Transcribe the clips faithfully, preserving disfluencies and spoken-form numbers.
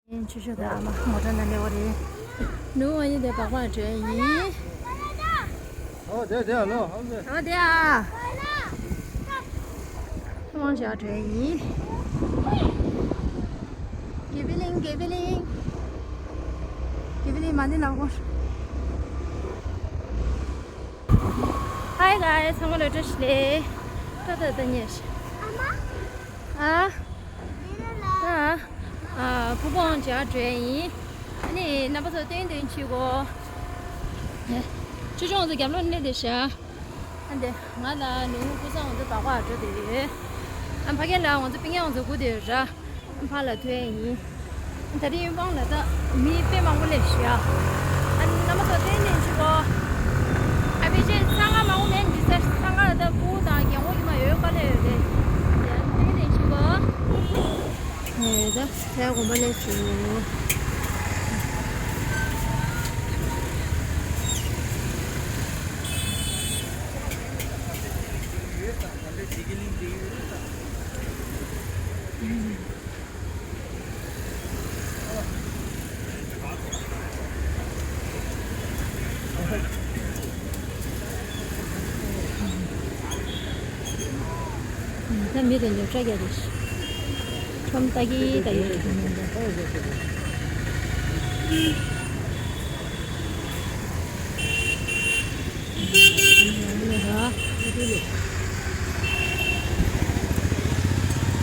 ཆུ་ཤོག་དང་ཨ་མ་མོ་ཊ་ནང་སླེབས་པ་རེད། ནུ་ཨ་ཡིན་དེ་སྦག་སྦག་འགྲོ་ཡིན། ཨོ་དེ་དེ་ཨ་ལོ་ཨ་མ་དེ། ཨ་དེ་ཨ། དབང་ཞག་འགྲོ་ཡིན། གི་བི་ལིང་གི་བི་ལིང་། གི་བི་ལིང་མ་ནི་ལག་པ། Hi guys, ཚང་མ་ལ་བཀྲ་ཤིས་བདེ་ལེགས། ཏ་ཏ་ཏ་ཉེ་ཤི། ཨ། ད། ཨ། ཕུ་བོ་ཨང་ཅག་འགྲོ་ཡ་ཡིན། ཨ་ནི་རྣམ་པ་ཚོ་སྟོན་སྟོན་བྱེད་གོ། ཆུ་ཆུང་ཚོ་རྒྱབ་ལོགས་སླེབས་བསྡད་ཤག་ཨ་འདི་ང་དང་ནུ་ཀུ་སང་ཚོ་སྦག་སྦག་འགྲོ་བསྡད་ཡོད། ཨ་ཕ་གི་ལ་ང་ཚོ་པིང་ཡང་ཚོ་སྒུག་བསྡད་ཡོད་ར། ཕར་ལ་ཐོན་ཡིན། ད་རིང་ཡུན་ཕང་ལ་ད་མི་དཔེ་མང་པོ་སླེབས་ཤག་ཨ་ནི་རྣམ་པ་ཚོ་བསྟན་ནས་ཅི་གོ། ཨ་ཕི་ཅེ་ས་ང་མང་པོ་མེད་འདི་ས་ས་ང་ད་སྤུ་དང་རྒན་གོག་ཡིན་མ་ཡོད་ག་ལ་ཡོད་རེད། ཡ་བསྟན་ནས་ཅི་གོ། ཧེ་ད་ས་དགོན་པ་སླེབས་སོང་། ད་མི་དེ་ཉོ་ཆ་རྒྱག་རེད། ཁྲོམ་ལྟ་གི་ད་ཡོད་རེད་ཁྲོམ་ནང་ད།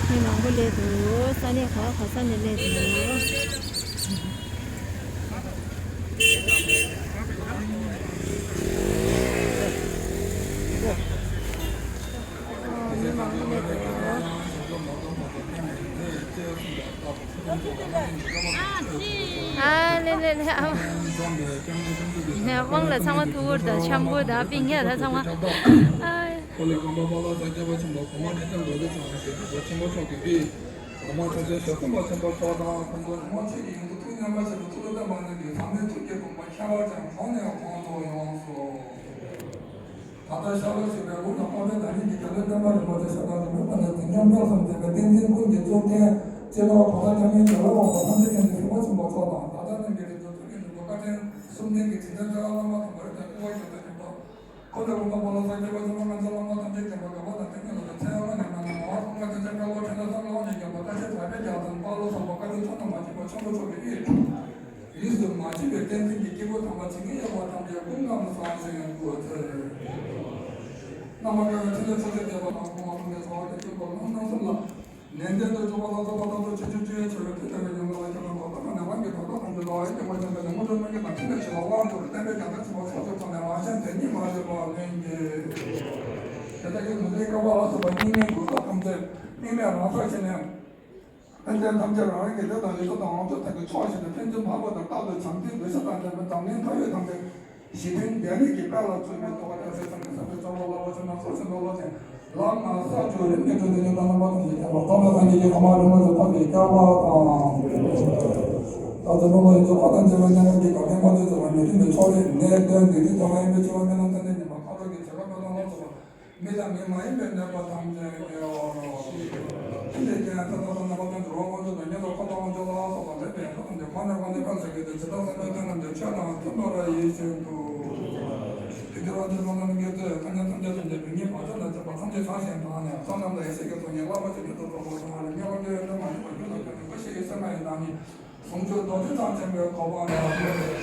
མི་མང་པོ་སླེབས་འདུག་ས་གནས་ག་ག་ས་ནས་སླེབས་འདུག་མི་མང་པོ་སླེབས་འདུག་ཨ་ལེ་ལེ་ལེ་ཨ་མ། ནས་དབང་ལ་ཚང་མ་ཐུག་གུར་དང་འཆམ་གུར་དང་པིང་ཡ་དང་ཚང་མ། ཨ། ཨོ་ལེ་གོང་མ་པ་ལ་ས་སྐྱ་པ་ཆེན་པོ་གོང་མ་ཁྲི་བྱང་རྡོ་རྗེ་འཆང་ཞེས་བྱ་བ་ཆེན་པོ་མཆོག་གིས་པའི་གོང་མ་ཁྲི་ཆེན་ཞལ་གསུམ་པ་ཆེན་པོ་མཆོག་དང་ཁོང་ཚོ་གོང་མ་ཆོས་ཀྱི་ཡོངས་སུ་ཐུགས་མཉམ་པ་ཞིག་ཏུ་ཐུགས་ལ་བརྟན་པ་ནི་ཚང་མའི་ཐུགས་ཀྱི་དགོངས་པ་ཁྱད་པར་ཅན་གོང་ནས་གོང་དུ་ཡོངས་སུ། ད་ལྟ་ཤར་ལྷོ་ཞེས་པའི་འོག་ན་དཔལ་ལྡན་ཟླ་སྙེད་ཀྱི་རྒྱལ་བའི་བསྟན་པ་རིན་པོ་ཆེ་ཞབས་དང་རིམ་པ་ནས་འཛིན་སྐྱོང་སྤེལ་གསུམ་མཛད་པའི་བསྟན་འཛིན་ཀུན་གྱི་གཙུག་རྒྱན་སྤྱི་ནོར་གོང་ས་སྐྱབས་མགོན་རྒྱལ་བའི་དབང་པོ་ཐམས་ཅད་མཁྱེན་ཅིང་གཟིགས་པ་ཆེན་པོ་མཆོག་དང་། ད་ལྟ་རྣམས་ཀྱི་རིགས་སུ་ཐུགས་ཀྱི་ནུས་པ་བཀའ་དྲིན་གསུམ་ལྡན་གྱི་དྲིན་ཅན་རྩ་བའི་བླ་མ་དམ་པ་རིན་ཆེན་སྐུ་ངོ་ཞབས་དང་མཁན་པོ། ཁོ་ནས་དགོངས་པ་པོ་ལ་སངས་རྒྱས་པ་ཆེན་པོ་སྔོན་བྱོན་བླ་མ་ཐམས་ཅད་མཁྱེན་པ་དགའ་བ་དང་ཏིང་ངེ་འཛིན་ཚེ་ཡང་བླ་ན་མེད་པ་ལ་དབང་བསྐུར་མ་ཐམས་ཅད་བཀའ་བློ་ཕྲན་བུ་བསམ་བློ་ནས་བསྐྱངས་པ་བཀྲ་ཤིས་གྲགས་པའི་རྒྱལ་མཚན་དཔལ་ལོ་བཟང་པོ་བཀའ་དྲིན་མཐའ་དག་མ་མཆིས་པ་ཆེན་པོ་མཆོག་གི་དབུས། ཡིད་དུ་མ་མཆིས་པའི་བསྟན་འཛིན་གྱི་སྐྱེས་བུ་དམ་པ་ཇི་སྙེད་ཡོད་པ་ཐམས་ཅད་སྐུ་ཁམས་བཟང་ཞིང་སྐུ་ཚེ། རྣམ་པ་དགའ་བའི་ཕྲིན་ལས་ཕྱོགས་བཅུར་རྒྱས་པ་དང་གོང་མ་ཀུན་ལས་ཚོགས་ཀྱི་སྐྱེས་བུ་ལྷ་རྣམ་གསུམ་ལ། ནན་ཏན་དུ་སྤྱོད་པ་ལ་སོགས་པ་རྣམ་གྲོལ་ཆེ་ཆུང་སྤྱོད་ཡུལ་ཆེ་བའི་ཕྲིན་ལས་ཀྱི་ཡོན་ཏན་ལ་སྐྱབས་མགོན་གོ་ཐོག་ནས་དབང་གི་དོན་དག་ཐམས་ཅད་ལ་ཡོན་ཏན་པ་ཆེན་པོའི་དངོས་གྲུབ་སྨོན་གྱི་དང་ཕྲིན་ལས་ཆེ་བ་དབང་སྒྱུར་བསྟན་པའི་རྒྱལ་མཚན་ཆེན་པོ་ཕྱོགས་བཅུར་ཚང་ནས་མ་ཞན་དེ་ཉིད་མ་ལུས་པ་ལྷུན་གྱིས། དེ་དག་གི་ནུས་ལྡན་བསྐལ་པ་ལ་སོགས་པ་སྙིགས་མའི་གོས་ཆག་ཐམས་ཅད་དམིགས་མེད་རང་སར་ཞི་ནས། ཕན་ཆད་ཐམས་ཅད་རང་རིག་གི་ལས་དང་ལུས་སྲོག་དང་ལོངས་སྤྱོད་ཐམས་ཅད་མཆོག་བཞིན་དུ་ཕན་ཚུན་བར་པོ་དང་རྟག་ཏུ་བྱམས་བརྩེའི་འདུ་ཤེས་དང་ལྡན་པའི་འཛམ་གླིང་མཐའ་དབུས་ཐམས་ཅད་ཞི་མཐུན་བདེ་ལེགས་ཀྱི་དཔལ་ལ་སྤྱོད་པའི་ཐུབ་པ་སྟེར་སའི་སངས་རྒྱས་སངས་རྒྱས་སྤྱོད་པ་ལ་བ་ཆེན་ན་སོགས་ཆེན་པོ་བློ་ཆེན་ལམ་སྣ་ས་བཅུ་རིམ་གྱིས་བསྒྲུབས་ཏེ་ཉི་ཟླ་རྣམ་པ་ཐམས་ཅད་ཁྱབ་པ་རྫོགས་པའི་སངས་རྒྱས་ཀྱི་གོ་འཕང་རིན་པོ་ཆེ་ཐོབ་པའི་སྐལ་བ་དང་། ད་ཚེ་ཕུང་པོ་ཡི་འཇུག་པ་དང་བཅས་པའི་མཉམ་མེད་ཀྱི་འགག་རྐྱེན་ཕར་ཕྱིན་བྱེད་པ་མི་མཐུན་པའི་ཕྱོགས་རིས་ནད་གདོན་སྡིག་སྒྲིབ་དང་ཡིན་པའི་འཆི་བ་རྨི་ལམ་ཚེ་འདས་ཉམས་པ་ཁ་དོག་གི་བྱེ་བྲག་སྤྱོད་ལམ་ལ་སོགས་པ། མི་དང་མི་མ་ཡིན་པའི་ནད་པ་ཐམས་ཅད་ཉེ་བར་ཞི། ཕྱི་ལས་ཀྱང་ཐ་ཐ་ཐ་ན་པ་ཀུན་ཏུ་རོ་དབང་ཕྱུག་དང་ཉེ་དུ་ཁོ་ཐག་དབང་ཕྱུག་ལ་སོགས་པ་ལས་པའི་ཐ་ཐམས་ཅད་ཁོ་ནས་ཁོ་ནས་ཕན་ཚུན་གྱི་དེ་ཇི་ལྟར་བསམ་པའི་དོན་རྣམས་ཀྱི་ཆོས་དང་མཐུན་པར་ཡིད་བཞིན་དུ། དེ་དེ་བ་དེ་ལ་ནམ་མཁའི་མཐའ་ཡས་ཐ་སྙད་ཐམས་ཅད་ཐམས་ཅད་པའི་ཉིད་བག་ཆགས་དང་བཅས་པ་ཐམས་ཅད་བྱང་ཞིང་དག་ནས་བསོད་ནམས་དང་ཡེ་ཤེས་ཀྱི་ཚོགས་ཀྱིས་བསླབ་པ་ཇི་སྙེད་དུ་རྫོགས་པར་བྱུང་བ་ལས་ངེས་པར་འབྲས་བུ་དང་མཐུན་པའི་སྐུ་ཞི་བའི་སེམས་ལྔ་ཡི་བདག་ཉིད། ཟུང་འཇུག་རྡོ་རྗེ་འཆང་ཆེན་པོའི་གོ་འཕང་རིན་པོ་ཆེ།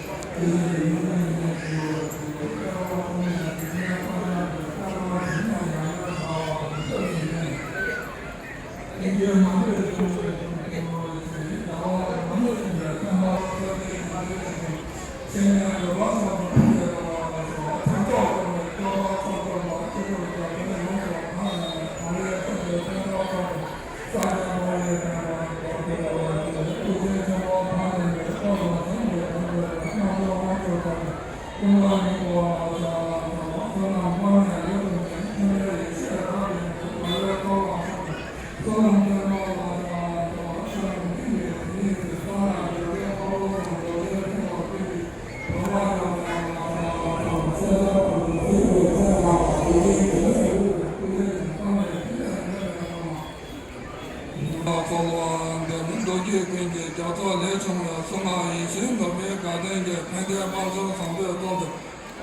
ཚོགས་ལ་འདེབས་མི་མདོ་རྒྱུད་ཀུན་གྱི་རྒྱ་མཚོ་ལས་བྱུང་། གསུང་ངག་ཡིད་བཞིན་ནོར་བུའི་དགའ་སྟོན་གྱི་ཕན་བདེའི་དཔལ་འབྱོར་བཟང་པོའི་ཚོགས་སུ།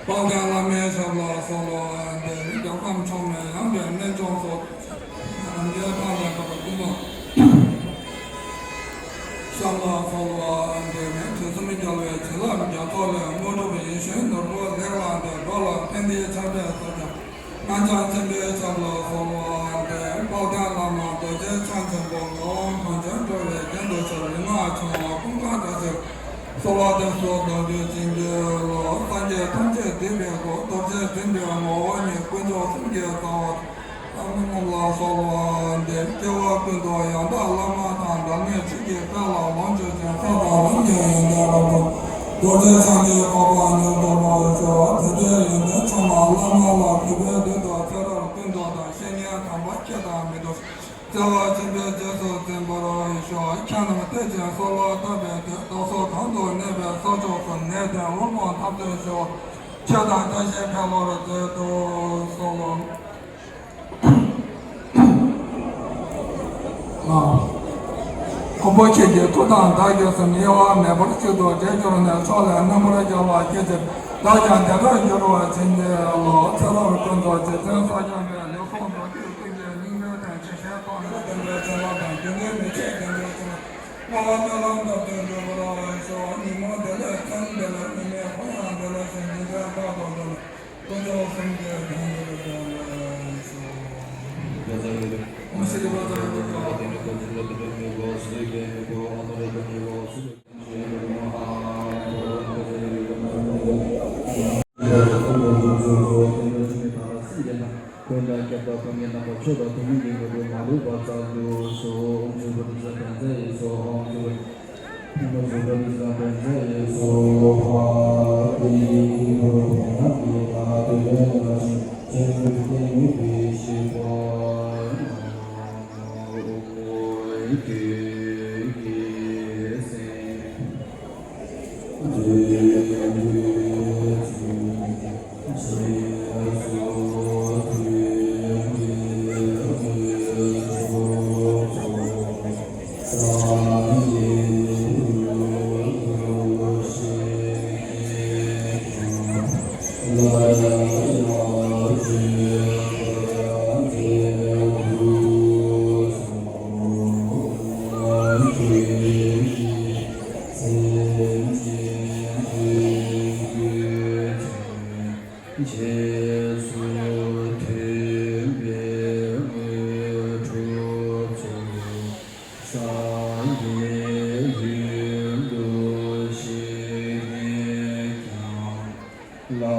དཔལ་ལྡན་བླ་མའི་ཞབས་ལ་གསོལ་བ་འདེབས། རྒྱལ་ཁམས་ཕྱོགས་མེད་ཡངས་པའི་གནས་མཆོག་སོགས། རང་རྒྱལ་ཕ་ལ་བབས་པ་ཀུན་སློང་། ཞབས་ལ་གསོལ་བ་འདེབས། དུས་གསུམ་རྒྱལ་བའི་བྱིན་རླབས་རྒྱ་མཚོ་ལས། དངོས་གྲུབ་ཡིད་བཞིན་ནོར་བུ་ལེགས་བླངས་ཏེ། འགྲོ་ལ་ཕན་བདེའི་ཆར་འབེབས་སོགས་ཀྱང་། སྔགས་འཆང་ཆེན་པོའི་ཞབས་ལ་གསོལ་བ་འདེབས། དཔལ་ལྡན་བླ་མ་རྡོ་རྗེ་འཆང་ཆེན་པོ། ངག་དབང་གངས་ཅན་འགྲོ་བའི་རྒྱན་དུ་ཤར། རིག་སྔགས་འཆང་བ་ཀུན་དགའ་བཀྲ་ཤིས། གསོལ་བ་འདེབས་སོ་རྡོ་རྗེ་འཆང་གི་ལོ། སངས་རྒྱས་ཐམས་ཅད་འདུས་པའི་སྐུ། རྡོ་རྗེ་འཛིན་པའི་ངོ་བོ་ཉིད། དཀོན་མཆོག་གསུམ་གྱི་རྩ་བ། ཨ་ནི་ལ་གསོལ་བ་འདེབས། སྐྱེ་བ་ཀུན་ཏུ་ཡང་དག་བླ་མ་དང་། བདག་ཉིད་ཆོས་ཀྱི་དཔལ་ལ་ལོངས་སྤྱོད་ཅིང་། སྲོག་དང་རང་གི་ཡོན་ཏན་རབ་ཏུ། རྡོ་རྗེ་འཆང་གི་འཕགས་པ་མྱུར་ཐོབ་པར་ཤོག་དེ་འདྲའི་ཡོན་ཏན་ཕྱོགས་མ་བླ་མ་ལ། གུས་པས་འདུད་དོ་ཚེ་རབས་ཀུན་ཏུ་དང་། བཤེས་གཉེན་དམ་པ་ཁྱེད་དང་མི་འབྲལ། བརྩེ་བ་ཆེན་པོས་རྗེས་སུ་འཛིན་པར་ཤོག་ཁྱེད་རྣམས་བསྟོད་ཅིང་གསོལ་བ་བཏབ་པའི་མཐུས། བདག་སོགས་གང་དུ་གནས་པའི་ས་ཕྱོགས་སུ། ནད་དང་དབུལ་ཕོངས་འཐབ་རྩོད་ཞི་བ། ཆོས་དང་བཀྲ་ཤིས་འཕེལ་བར་མཛོད་དུ་གསོལ། ཨ། མགོན་པོ་ཁྱེད་ཀྱི་ཐུགས་དམ་བདག་གིས་གསན། གཡེལ་བ་མེད་པར་གཅིག་ཏུ་དྲིལ་གྱུར་ནས། ཕྱོགས་ལས་རྣམ་པར་རྒྱལ་བ་སྐད་ཅིག་བདག་ཀྱང་དེ་ལྟར་འགྱུར་བར་བྱིན་གྱིས་རློབས། ཚེ་རབས་ཀུན་ཏུ་རྗེ་བཙུན་སངས་རྒྱས་པའི། ལེགས་སོ་མདོར་བསྡུས་ཀུན་གྱི་སྙིང་པོའི་དོན། ཇི་བཞིན་སྟོང་ཉིད་བདེན་པའི་བྱིན་རླབས་དང་། རྒྱུ་འབྲས་མི་ཕྱེད་བདེན་པའི་བྱིན་རླབས། སྨྲ་བ་སྨོན་ལམ་རབ་ཏུ་འགྲུབ་པར་ཤོག་ཉིན་མོ་བདེ་ལེགས་མཚན་བདེ་ལེགས། ཉི་མའི་གུང་ཡང་བདེ་ལེགས་ཤིང་། ཉིན་མཚན་རྟག་ཏུ་བདེ་ལེགས། དཀོན་མཆོག་གསུམ་གྱི་དོན་འགྲུབ་པར་ཤོག་ཀུན་ལ་སྐྱབས་དང་ཐུགས་ཉིད་རྣམ་པར་མཆོག་དང་ཐུན་མོང་གི་དངོས་གྲུབ་མ་ལུས་པ་སྩལ་དུ་གསོལ། ཨོཾ་ཆོས་འཁོར་རིག་འཛིན་དཔལ་མཛད་ཡེ་སྭཱ་ཧཱ། ཨོཾ་ཆོས་འཁོར་རྗེས་སུ་མཐུན་པའི་དངོས་གྲུབ་ཚུལ། སངས་རྒྱས་ཡུལ་དུ་གཤེགས་ནས་ཀྱང་། སླར་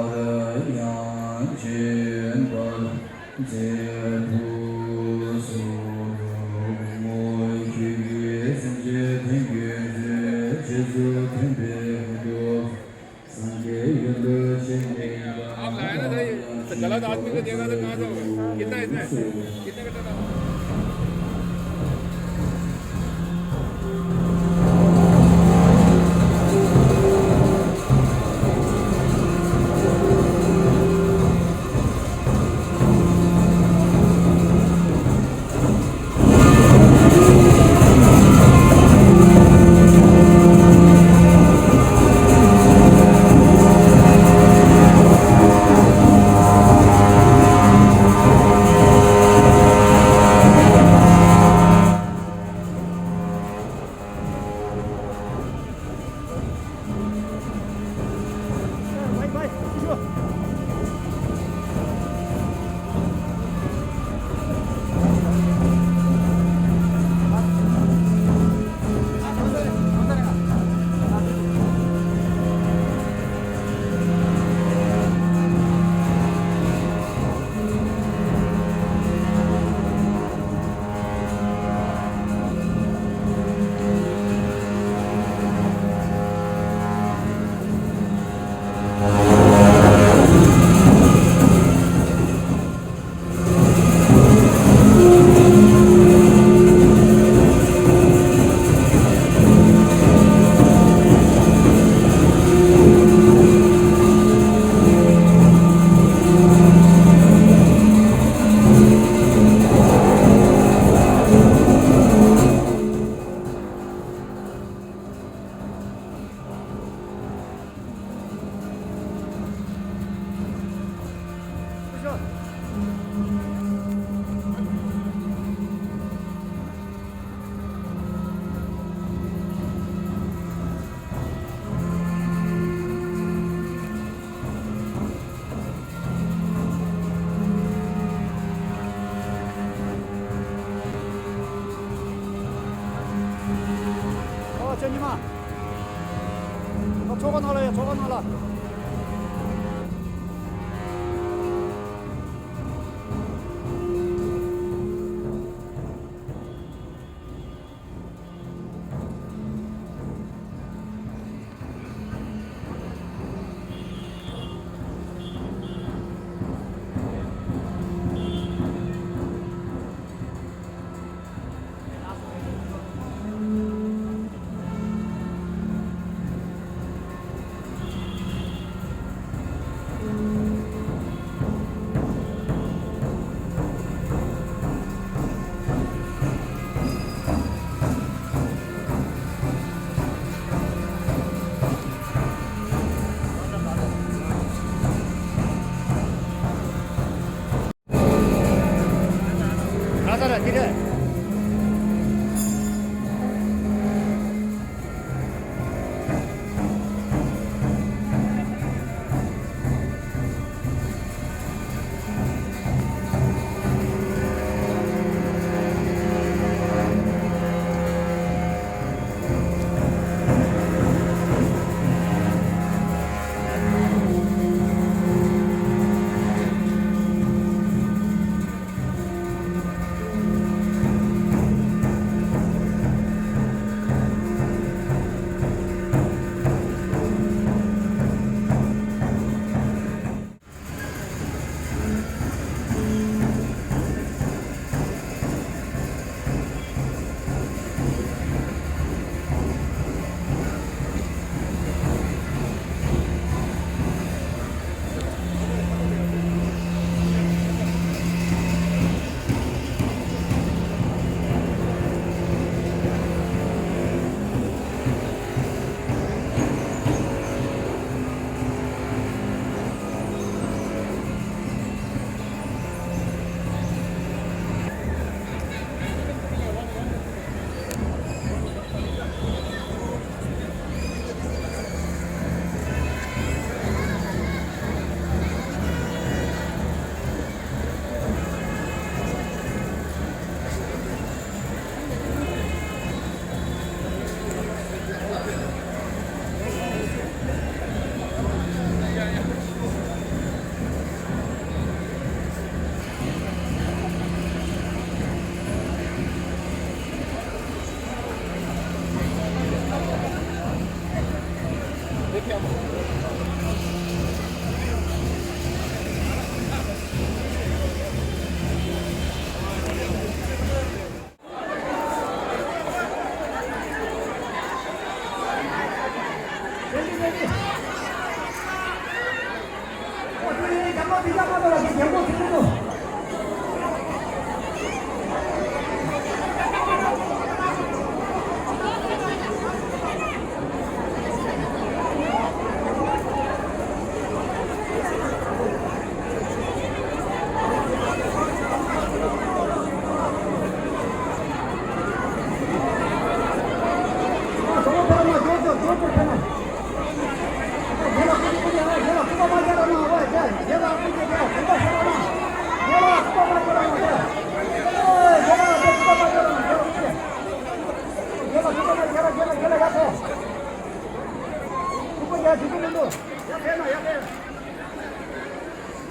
ཡང་བྱོན་པར་མཛད་དུ་གསོལ། ཁྱོད་ཀྱིས་སེམས་ཅན་ཐམས་ཅད་ཀུན་གྱི་རྗེས་སུ་མཐུན་པའི་དངོས་གྲུབ། སངས་རྒྱས་ཡུལ་དུ་གཤེགས་ནས་ཀྱང་། ཨ་ཚོགས་ཁང་ནང་ལ་ཡ། ཚོགས་ཁང་ནང་ལ།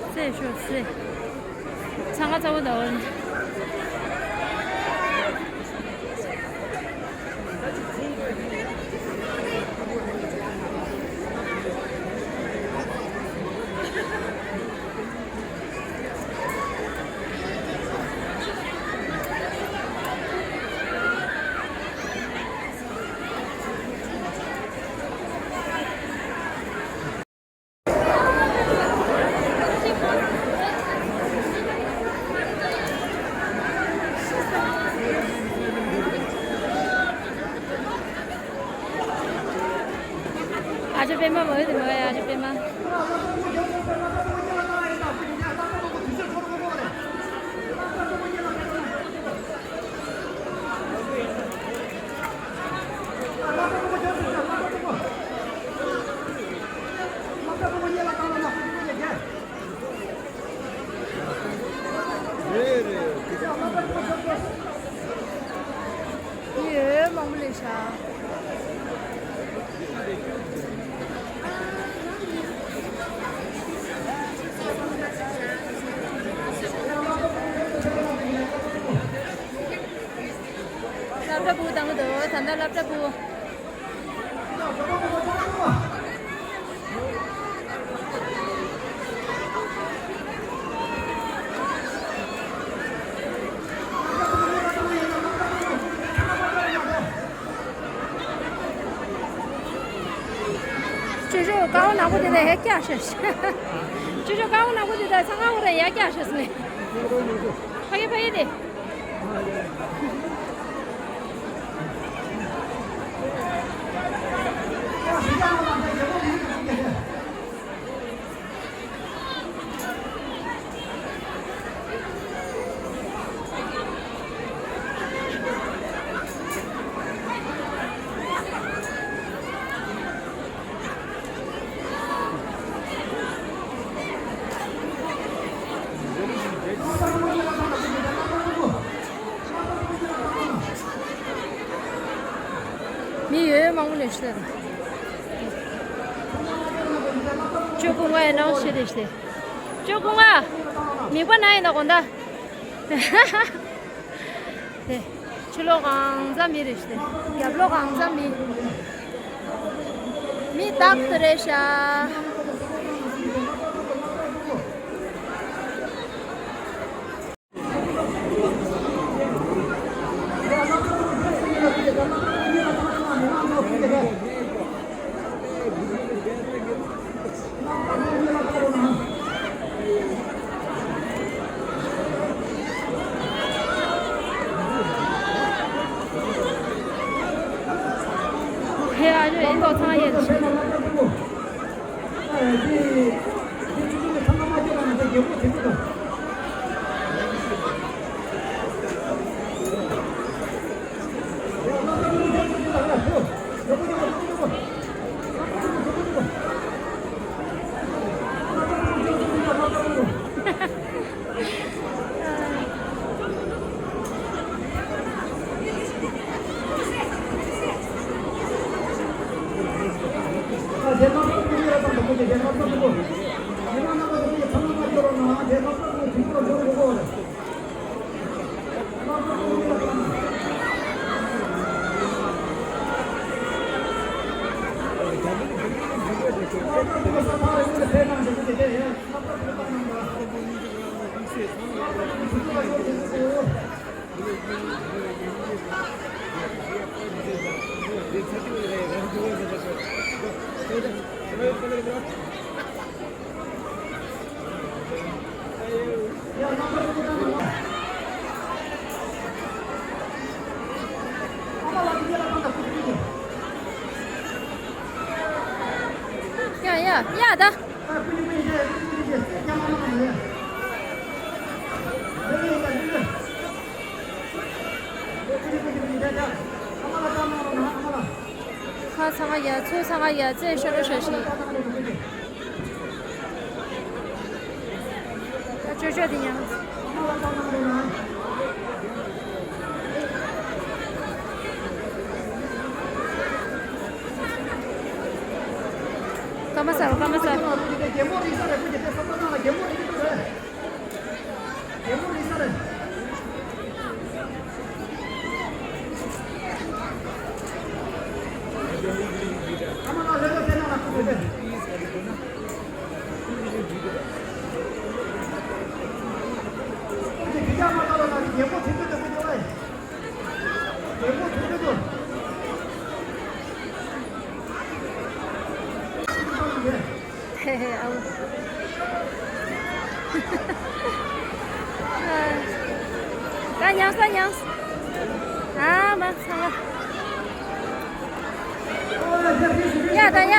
རྩེ་ཤོག་རྩེ། ཚང་ཁ་ཚ་བོ་ད་འོ་ནི། ཨ་ཅོ་པད་མ་མ་ཡོད་དེ་མ་ཡ། ཨ་ཅོ་པད་མ། ཡོད་མང་པོ་ལས་ཤག་ད་སློབ་གྲྭ་བུ། ཅོ་ཅོ་ཀ་བ་ནག་པོ་དེ་ད་ཡར་བཀྱག་ཤག་ཅོ་ཅོ་ཀ་བ་ནག་པོ་དེ་ད་ཚང་ཁང་བུ་ར་ཡར་བཀྱག་ཤག་ཟེར་ནས། ཕ་གི་ཕ་གི་དེ། མི་ཡོད་མང་པོ་ནས་ཤི་ལ། ཅོ་ཀུང་ང་ཡི་ནང་ཤི་དེ་ཤི། ཅོ་ཀུང་ང་། མིག་པ་ན་ཡིན་ན་དགོན་ད། དེ། ཕྱི་ལོགས་གང་ཚ་མི་རེད་ཤི། རྒྱབ་ལོགས་གང་ཚ་མི། མི་རྟག་ཏུ་རེད་ཤག་ཧེ་ཨ་ཇོ་ཨེ་ཏོ་ཚང་ཡེ། ཡ་ཡ་ཡ་ད། ཁ་ཚང་ང་ཡ། ཚོ་ཚང་ང་ཡ། རྩེ་ཤོ་རོ་ཤོ་ཤི། ད་ཅོ་ཅོ་དེ་ཡང་། ཀ་མ་ས་རོ། ཀ་མ་ས་རོ། ཧེ་ཧེ་ཨའོ། ད་ཉམས་ས་ཉམས། ཨ་མ་ཚང་ང་། ཡ་ད་ཡ།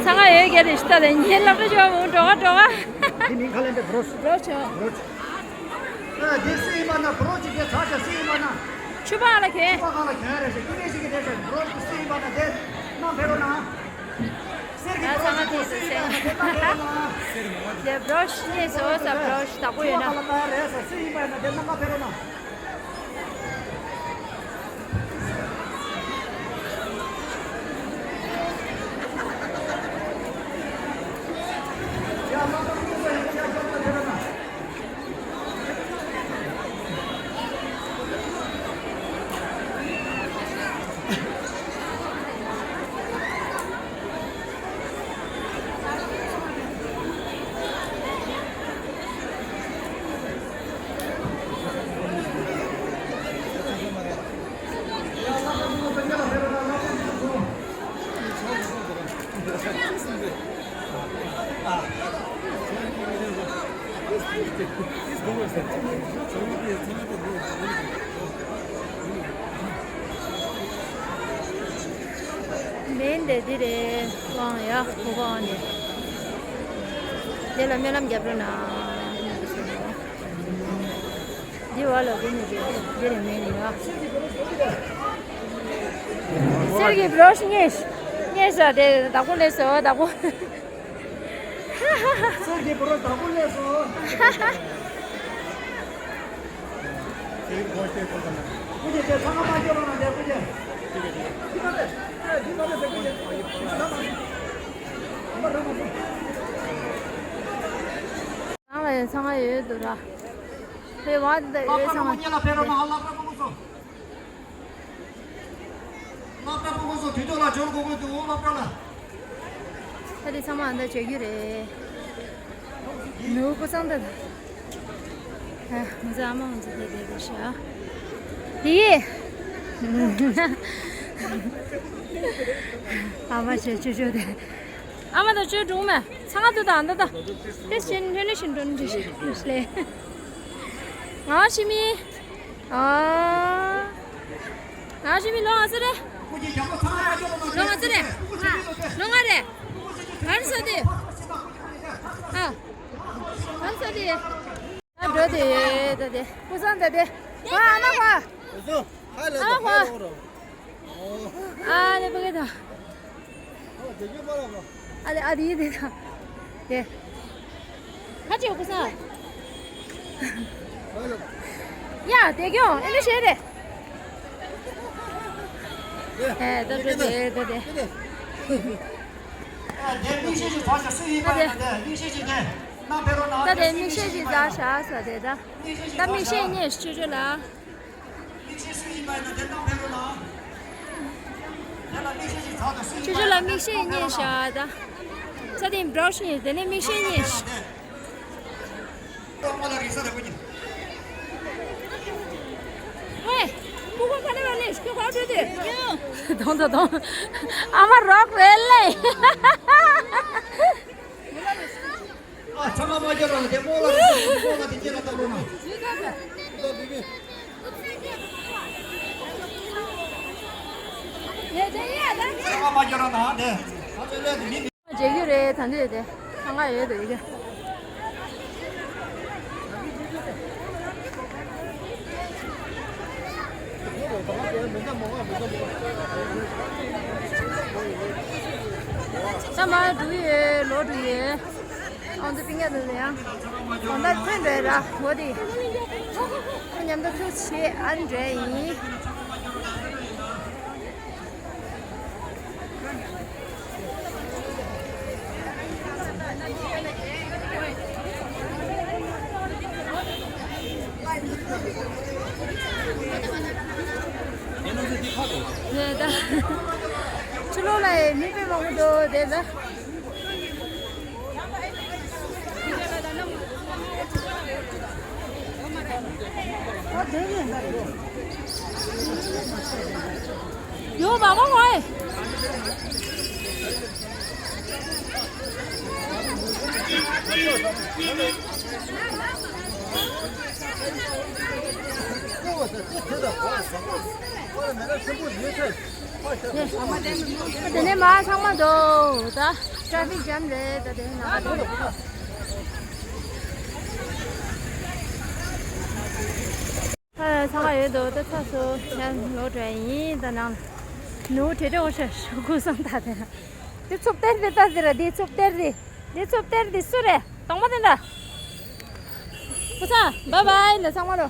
ཚང་མ་ཡོད་རྒྱ་རེ་ཤི་ད་ལེ། ཉེ་ལག་པ་ཞོ་མོ་འགྲོ་ག་འགྲོ་ག་དེ་མིང་ག་ལེན་པའི་བྲོ་ཤི། བྲོ་ཆོ། བྲོ་ཆོ། ཨ་དེ་སུ་ཡིན་པ་ན་བྲོ་ཆི་དེ་ཚ་ཆ་སུ་ཡིན་པ་ན། ཆུ་པ་ལ་ཁེ། ཆུ་པ་ག་ལ་ཁེ་རེ་ཤི། དེ་རེ་ཤི་གི་དེ་ཤི་བྲོ་ཆི་སུ་ཡིན་པ་ན་དེ་ན་ཕེ་རོ་ན། སེ་ ང་ཚང་མ་དེ་ཚོ་སེང་། དེ་བྲོ་ཤི་ནས་བཟོ་ས་བྲོ་ཤི་བདག་པོ་ཡོད་ན། མེན་དེ་འདི་རེད། དབང་ཡ་གོ་ག་འོང་ནས། དེ་ལ་སྨོན་ལམ་རྒྱབ་རོགས་གནང་། འདི་བ་ལ་དགོས་ནི་རེད། འདི་རེད་མེད་ནི་ཡ། གསེར་གྱི་བྲོ་ཤི་རྙེད། རྙེད་ས་དེ་བདག་པོ་སླེབས་སོ་བདག་པོ། གསེར་གྱི་བྲོ་བདག་པོ་སླེབས་སོ། སྐུ་མཁྱེན་དེ་ཚང་མ་མ་སྐྱོར་རོགས་གནང་དེ་སྐུ་མཁྱེན། འདི་མ་རེད། འདི་མ་རེད་ཟེར་སྐུ་མཁྱེན། འདི་མ་རེད། ནང་ལ་ཡང་ཚང་མ་ཡོད་འདུག་ར། ཕེབས་པ་འདི་ལྟ་ཡོད་ཚང་མ། སློབ་གྲྭ་སློབ་གཉེར་ལ་ཕེབས་རོགས་གནང་། སློབ་གྲྭ་སློབ་གསོ། སློབ་གྲྭ་སློབ་གསོ་དུས་ཐོག་ལ་འབྱོར་དགོས་ཀྱི་འདུག་སློབ་གྲྭ་ལ། ད་དེ་ཚང་མ་འདི་བྱེད་རྒྱུ་རེད། ནུ་ཀུ་སང་ད། ཨ་ང་ཚོ་ཨ་མ་ང་ཚོ་དེ་དེ་དེ་ཤ། དེ། ཨ་མ་བྱེད་ཆུ་ཆུ་དེ། ཨ་མ་དང་ཆོས་སྒྲུང་མ། ཚང་མ་དུ་དང་འདི་དང་། དེ་བཞིན་ལྷོད་ལྷོད་བཞིན་འགྲོ་འདི་ལས། ང་ཤི་མི། ཨ། ང་ཤི་མི་ལོ་ང་ཚོ་རེད། ལོ་ང་ཚོ་རེད། ལོ་ང་རེད། གར་ས་དེ། ཨ། གར་ས་དེ། ཨ་འགྲོ་དེ་ད་དེ། ཀུ་སང་ད་དེ། ཨ་ཨ་མ་ཁོ། ཨ་ཁོ། ཨ་ལེ་པ་གེ་ད། ཨ་ལེ་ཨ་དེ་དེ་ད། དེ། ཁ་ཅིག་ཀུ་སང་། ཡ་དེ་གྱོང་ཨེ་ནི་ཤེས་རེད། ཨེ་ད་དེ་དེ་དེ་དེ། ད་དེ་མིག་ཤེལ་ཞིག་ཟ་ཤ་སུ་ཡིན་པ་ཡིན་ན་དེ་མིག་ཤེལ་ཞིག་དེ་ནང་ཕེབས་རོགས་གནང་། ད་དེ་མིག་ཤེལ་ཞིག་ཟ་ཤ་ཟ་དེ་ད། ད་མིག་ཤེལ་རྙེད་ཆུ་ཆུ་ལ། ཆུ་ཆུ་ལ་མིག་ཤེལ་རྙེད་ཤག་ད། ས་དེ་འབྲོག་ཤིང་དེ་ནས་མིག་ཤེལ་རྙེད་ཤག་ཧེ། ཀུ་ཀུ་ཁ་ནས་མ་ལས་ཁྱོད་ག་འགྲོ་དུས། དོང་དོ་དོང་། ཨ་མ་རོགས་རེད་ལེ། ཨ་ཚང་མ་མ་སྐྱོར་རོགས་གནང་། དེ་སྨོན་ལམ་རེད་ཟེར་གྱི་འདུག་སྨོན་ལམ་དེ་སྐྱེལ་ལ་བཏབ་རོགས་གནང་། ཚང་མ་མ་སྐྱོར་རོགས་གནང་། དེ་ད་ཚོད་ལས་དེ་མི་འདུག་བརྗེ་རྒྱུ་རེད། ད་འདོད་དེ་ཐང་ག་ཡོད་དོ་ཡི་གེ། ས་མ་འགྲོ་ཡོད་ལོ་འགྲོ་ཡོད། ཨང་ཏི་པི་ཉ་དུ་ཡང་། ད་ལྟ་ཐོན་འདྲ་ར་འོ་དེ། ཁོ་མཉམ་དུ་ཐུག་བྱེད་ཨ་འདྲ་ཡིན། ཕྱི་ལོགས་ལ་མི་དཔེ་མང་པོ་འདུག་དེ་ལ། ཡོ་བ་བ་ཧོꯏ། དེ་ནས་མ་ཚང་མ་འདུག་ད་ཊ་ཕིག་ཇམ་རེད། ད་དེ་ནང་ད་ཚང་མ་ཡོད་འདུག་ད་ཚ་སོ་ཡང་ལོག་འགྲོ་ཡིན། ད་ནང་ནུ་བྲེ་བྲེ་འོ་ཤ་ཤོག་གུ་སང་ད་དེ། འདི་ཚུབ་སྟེར་འདི་ལྟ་འདི་ར། འདི་ཚུབ་སྟེར་འདི། འདི་ཚུབ་སྟེར་འདི་སུ་རེད། གདོང་མ་དེ་འདྲ། བུ་ཚ། བཱའི་བཱའི་ལ་ཚང་མ་ལོ།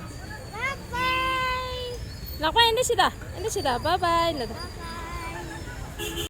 བཱའི་བཱའི། ལག་པ་ཨེ་འདྲ་ཞིག་ད། ཨེ་འདྲ་ཞིག་ད། བཱའི་བཱའི་ལ་ད། བཱའི་བཱའི།